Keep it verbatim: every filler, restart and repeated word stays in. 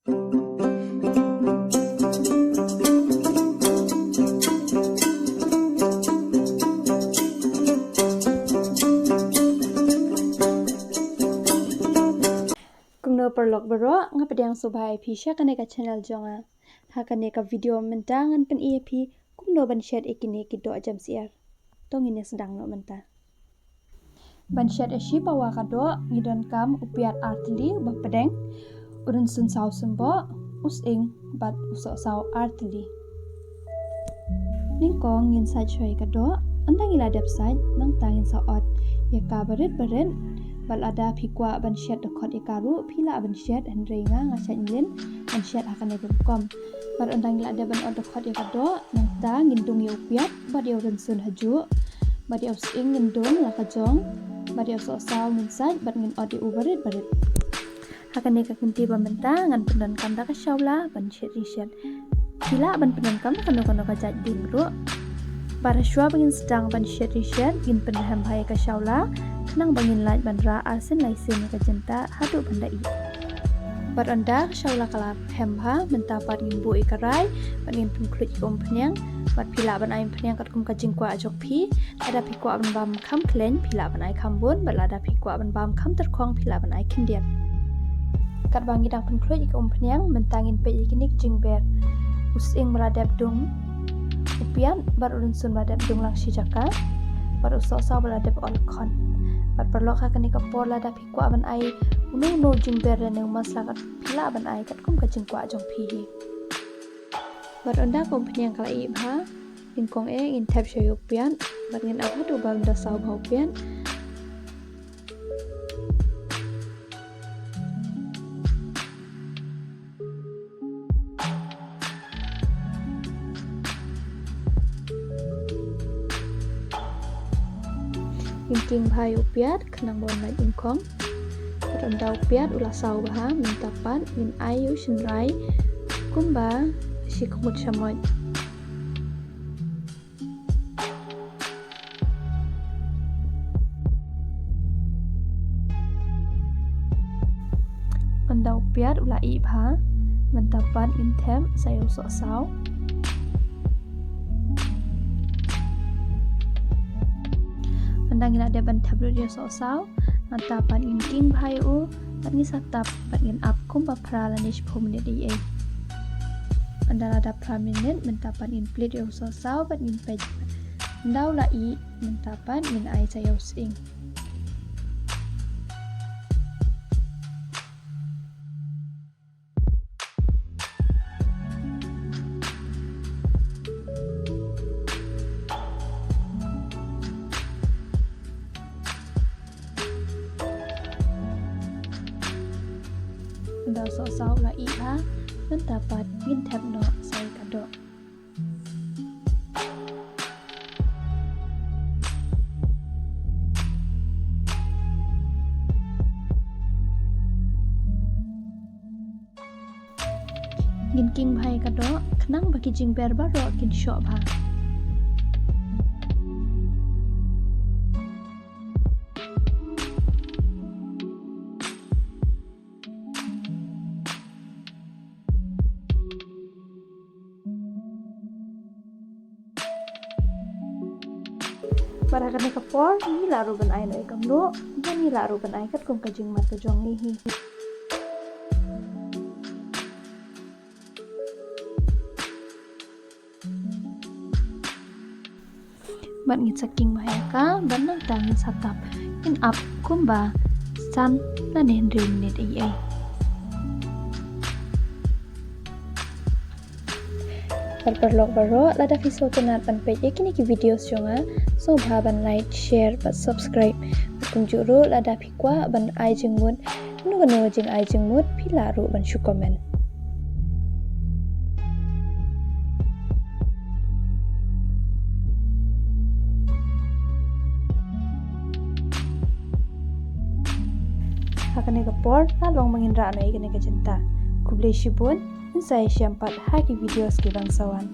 Kumno paralok baroh, nga pdiang sngewbha ïa phi sha kane ka channel jong nga. Ha kane ka video mynta ngan pyni ïa phi kumno ban shet ïa kine ki doh jam syiar. To ngin ïa sdang noh mynta. Ban shet ïa shi pawa ka doh ngi donkam u piat artylli uba pdeng, u rynsun saw symboh, u sying bad u sohsaw artylli. Nyngkong ngin sait shuwa ïa ka doh. Ynda ngi la dep sait, nangta ngin sa ot ïa ka barit barit. Bad lada phi kwah ban shet dkhot ïa ka ruh phi lah ban shet, hynrei nga nga sait mlien ban shet ha kane ka rukom. Bad ynda ngi la dep ban ot dkhot ïa ka doh, nangta ngin dung ïa u piat bad ïa u rynsun hajuh. Bad ïa u sying ngin dung la ka jong. Bad ïa u sohsaw ngin sait bad ngin ot ïa u barit barit. Ha kane ka kynti ba mynta ngan pyndonkam da ka shawla ban shet ri shet. Phi lah ban pyndonkam da kano kano ka jait dieng ruh. Bad shuwa ba ngin sdang ban shet ri shet, ngin pynrhem bha ïa ka shawla khnang ba ngin lait ban rah arsien laisien ïa ka jyntah haduh ban da ih. Bad ynda ka shawla ka la rhem bha, mynta pat ngin buh ïa ka rai bad ngin pynkhluit ïa ka umphniang. Bad phi lah ban ai umphniang katkum ka jingkwah jong phi. Lada phi kwah ban bam kham khlaiñ phi lah ban ai kham bun, bad lada phi kwah ban bam kham tyrkhong phi lah ban ai khyndiat. Katba ngi dang pynkhluit ïa ka umphniang, mynta ngin peit ïa kine ki jingber. U sying ba la dep dung u piat bad u rynsun ba la dep dung lang shi jaka, bad u sohsaw ba la dep ot khon. Bad paralok, ha kane ka por lada phi kwah ban ai uno uno u jingber lane u masala, kat phi lah ban ai katkum ka jingkwah jong phi hi. Bad ynda ka umphniang ka la ih bha, nyngkong eh ngin thep shuwa ïa u piat bad ngin ap haduh ba ynda saw bha u piat. Ngin king bha ïa u piat khnang ba un lait nyngkong. Bad ynda u piat u la saw bha, mynta pat ngin ai ïa u shynrai kumba shi khmut shamoit. Ynda u piat u la ih bha, mynta pat ngin thep sa ïa u sohsaw. Ynda ngi la dep ban thep lut ïa u sohsaw, mynta pat ngin king bha ïa u, bad ngin sa tap bad ngin ap kumba phra lane shiphew minit ei ei. Ynda la dep phra minit, mynta pat ngin plie ïa u sohsaw bad ngin peit. Ynda u la ih, mynta pat ngin ai sa ïa u sying. Ynda u sohsaw u la ih bha, mynta pat ngin thep noh sa ïa ka doh. Ngin king bha ïa ka doh khnang ba ki jingber baroh kin shoh bha. Bad ha kane ka por ngi lah ruh ban ai noh ïa ka mluh, bad ngi lah ruh ban ai katkum ka jingmut ka jong ngi hi. Bad ngin sa king bha ïa ka, bad nangta ngin sa tap. Ngin ap kumba san lane hynriew minit ei ei. Bad paralok baroh, lada phi sngewtynnat ban peit ïa kine ki videos jong nga, sngewbha ban like, share bad subscribe. Bad kumjuh ruh lada phi kwah ban ai jingmut, kano kano jingai jingmut, phi lah ruh ban shu comment. Ha kane ka por, la long ba ngin rah noh ïa kane ka jyntah. Khublei shibun, ngin sa ïashem pat ha ki videos kiban sa wan.